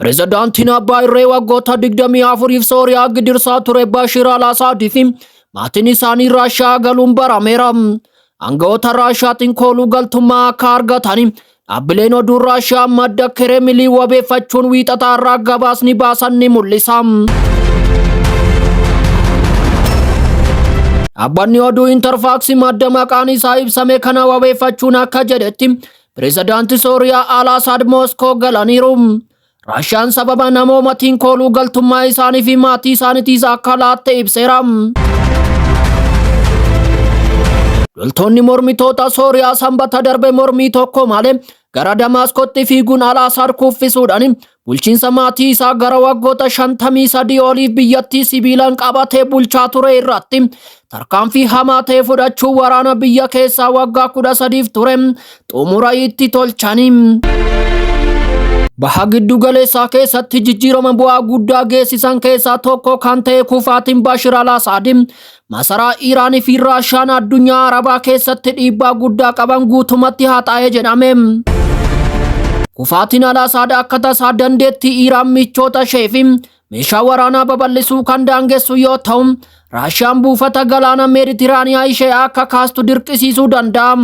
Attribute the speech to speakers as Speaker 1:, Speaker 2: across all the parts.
Speaker 1: Pirezidaantiin abbaa irree waggoota 24f Sooriyaa gidirsaa ture Bashir al-Asaadii fi maatiin isaanii Raashiyaa galuun barameera. Aangawoota Raashiyaatiin kooluu galtummaa akka argatani dhaabbileen oduu Raashiyaa madda Kireemilii wabeeffachuun wiixataa irraa gabaasni baasan ni mul'isa. Dhaabbanni oduu Interfax madda maqaan isaa ibsame kana wabeeffachuun akka jedhetti pirezidaantii Sooriyaa Al-Asaad Mooskoo galaniiru. Raashiyaan sababa namoomatiin kooluu galtummaa isaanii fi maatii isaaniitiis akka laatte ibseera. Loltoonni mormitoota Sooriyaa sanbata darbe mormii tokko malee gara Damaaskootti fiiguun Al-Asaad kuffisuudhaan bulchiinsa maatii isaa gara waggoota 53 oliif biyyattii sibiilaan qabatee bulchaa ture irratti tarkaanfii hamaa ta'e fudhachuu waraana biyya keessaa waggaa 13f ture xumura itti tolchanii. Baha giddu galeessaa keessatti jijjiirama bu'aa guddaa geessisan keessaa tokko kan ta'e kufaatiin Bashir al-Asaad masaraa Iraanii fi Raashiyaan addunyaa Arabaa keessatti dhiibbaa guddaa qaban guutumatti haxaa'e jedhame. Kufaatiin al-Asaad akka tasaa dandeettii Iraan michoota ishee fi meeshaa waraanaa babal'isuu kan daangessu yoo ta'u, Raashiyaan buufata galaana Meeditiraaniyaa ishee akka kaastu dirqisiisuu danda'a.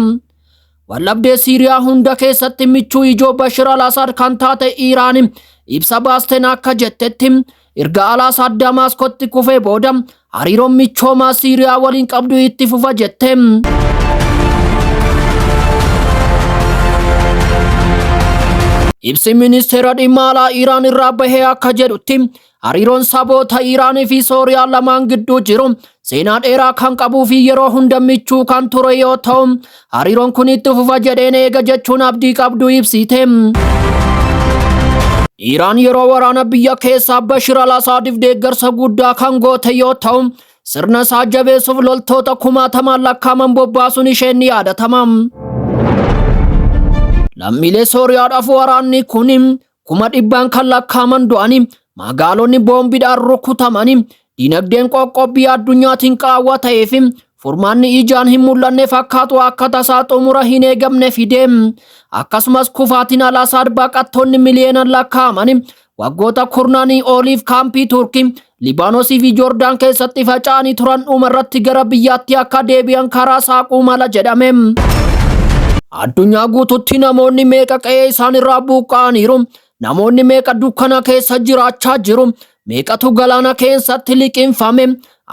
Speaker 1: Wallabdee Siiriyaa hunda keessatti michuu ijoo Bashir al-Asaad kan taate Iraan ibsa baasteen akka jettetti erga al-Asaad Damaaskootti kufee booda hariiroon michoomaa Siiriyaa waliin qabdu itti fufa jette. Ibsi ministeera dhimma alaa Iraan irraa bahee akka jedhutti hariiroon saboota Iraanii fi Sooriyaa lamaan gidduu jiru seenaa dheeraa kan qabuu fi yeroo hunda michuu kan ture yoo ta'u hariiroon kun itti fufa jedheen eega jechuun abdii qabdu ibsite. Iraan yeroo waraana biyya keessaa Bashir al-Asaadiif deeggarsa guddaa kan goote yoo ta'u sirna isaa jabeessuuf loltoota kumaatamaan lakkaa'aman bobbaasuun isheen ni yaadatama. Lammiilee Sooriyaadhaaf waraanni kun kuma dhibbaan kan lakkaa'aman du'anii magaalonni boombiidhaan rukutamanii dinagdeen qoqqobbii addunyaatiin qaawwa ta'ee fi furmaanni ijaan hin mul'anne fakkaatu akka tasaa xumura hin eegamne fide. Akkasumas kufaatiin Al-Asaad baqattoonni miliyoonaan lakkaa'amanii waggoota kurnaanii oliif kaampii Turkii, Libaanosii fi Joordaan keessatti faca'anii turan dhumarratti gara biyyaatti akka deebi'an karaa saaquu mala jedhame. Addunyaa guututti namoonni meeqa qe'ee isaanirraa buqqa'aniiru? Namoonni meeqa dukkana keessa jiraachaa jiru? Meeqatu galaana keessatti liqimfame?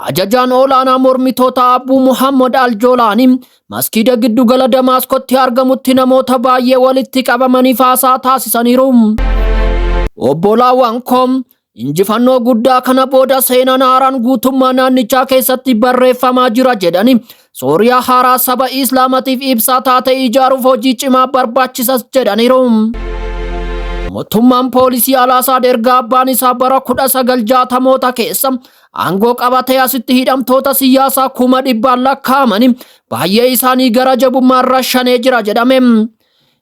Speaker 1: Ajajaan olaanaa mormitoota Abuu Muhammad Al-Jolaanii maskiida giddugala Damaaskootti argamutti namoota baay'ee walitti qabamaniif haasaa taasisaniiru. Obbolaawwan koo injifannoo guddaa kana booda seenaan haaraan guutummaa naannichaa keessatti barreeffamaa jira jedhani Sooriyaa haaraa saba Islaamatiif ibsaa taate ijaaruuf hojii cimaa barbaachisas jedhaniiru. Mootummaan poolisii Al-Asaad erga abbaan isaa bara 1960moota keessa aangoo qabatee asitti hidhamtoota siyaasaa 100,000 lakkaa'amani baay'ee isaanii gara jabummaan rashanee jira jedhame.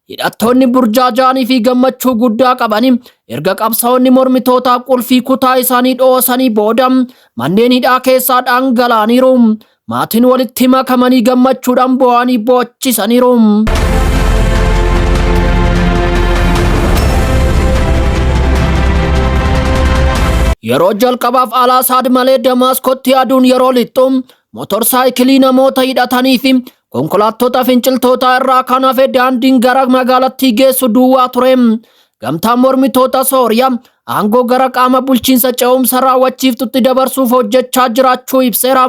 Speaker 1: Hidhattoonni burjaajaanii fi gammachuu guddaa qabani erga qabsaa'onni mormitootaa qulfii kutaa isaanii dhoosanii booda manneen hidhaa keessaa dhangala'aniiru. Maatiin walitti makamanii gammachuudhaan boo'anii boochisaniiru. Yeroo jalqabaaf Al-Asaad malee Damaaskootti aduun yeroo lixxu motorsaayikilii namoota hidhatanii fi konkolaattota finciltootaa irraa kan hafe daandiin gara magaalattii geessu duwwaa ture. Gamtaan mormitoota Sooriyaa aangoo gara qaama bulchiinsa ce'umsa raawwachiiftutti dabarsuuf hojjechaa jiraachuu ibseera.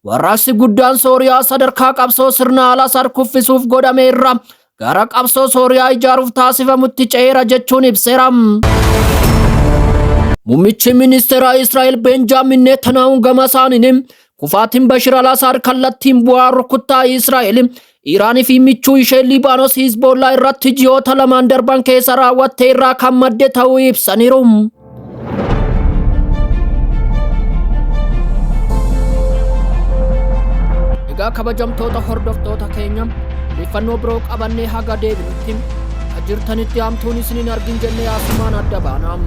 Speaker 1: Warraaqsi guddaan Sooriyaa sadarkaa qabsoo sirna Al-Asaad kuffisuuf godhame irraa gara qabsoo Sooriyaa ijaaruuf taasifamutti ce'eera jechuun ibseera. Muummichi ministeera Israa'el Benjaamin Netanyahuun gama isaaniin kufaatiin Bashir al-Asaad kallattiin bu'aa rukuttaa Israa'el Iraanii fi michuu ishee Libaanos Hizboollaa irratti ji'oota lamaan darban keessa raawwatte irraa kan madde ta'uu ibsaniiru. Egaa kabajamtoota hordoftoota keenya odeeffannoo biroo qabannee haga deebinutti akka jirtanitti hamtuun isin hin argin jennee asumaan adda baana.